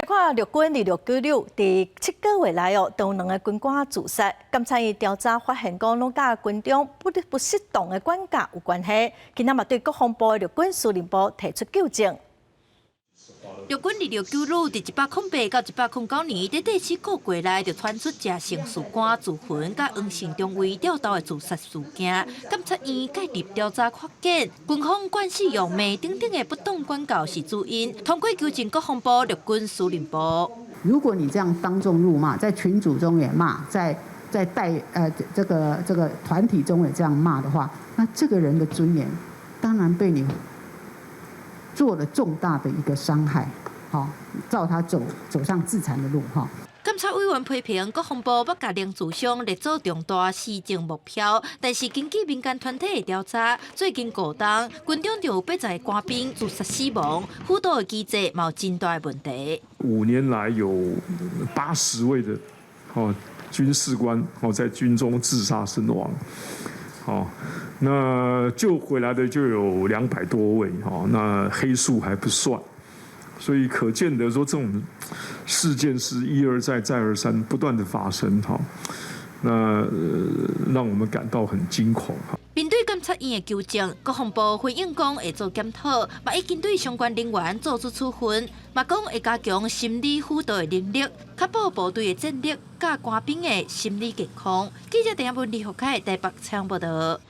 看陸軍二六九旅佇7個月內哦，都有兩个軍官自殺。監察院調查發現，講攏佮軍中不適當的管教有關係。今仔嘛對國防部的陸軍司令部提出糾正。陸軍二六九旅佇108到109年，短短7個月內就傳出鄭姓士官自焚，佮黃姓中尉吊兜的自殺事件。監察院介入調查發現，軍方慣使用罵等等的不當管教是主因，通過糾正國防部陸軍司令部。如果你這樣當眾辱罵，在群組中也罵，在帶這個團體中也這樣罵的話，那這個人的尊嚴當然被你做了重大的一個傷害，好，造他走上自殘的路，哈。監察委員批評國防部欲共靈自傷列做重大施政目標，但是根據民間團體的調查，最近5冬軍中就有80個官兵自殺死亡，輔導的機制嘛有真大的問題。5年來有80位的哦軍事官哦在軍中自殺身亡。哦，那救回來的就有200多位，哦，那黑數還不算，所以可見得說這種事件是一而再、再而三不斷的發生，哈，那讓我們感到很驚恐，哈。面對監察院的糾正，國防部回應講會做檢討，嘛已經對相關人員做出處分，嘛講會加強心理輔導的能力，確保部隊的戰力佮官兵的心理健康。記者鄭文李福凱台北採訪報道。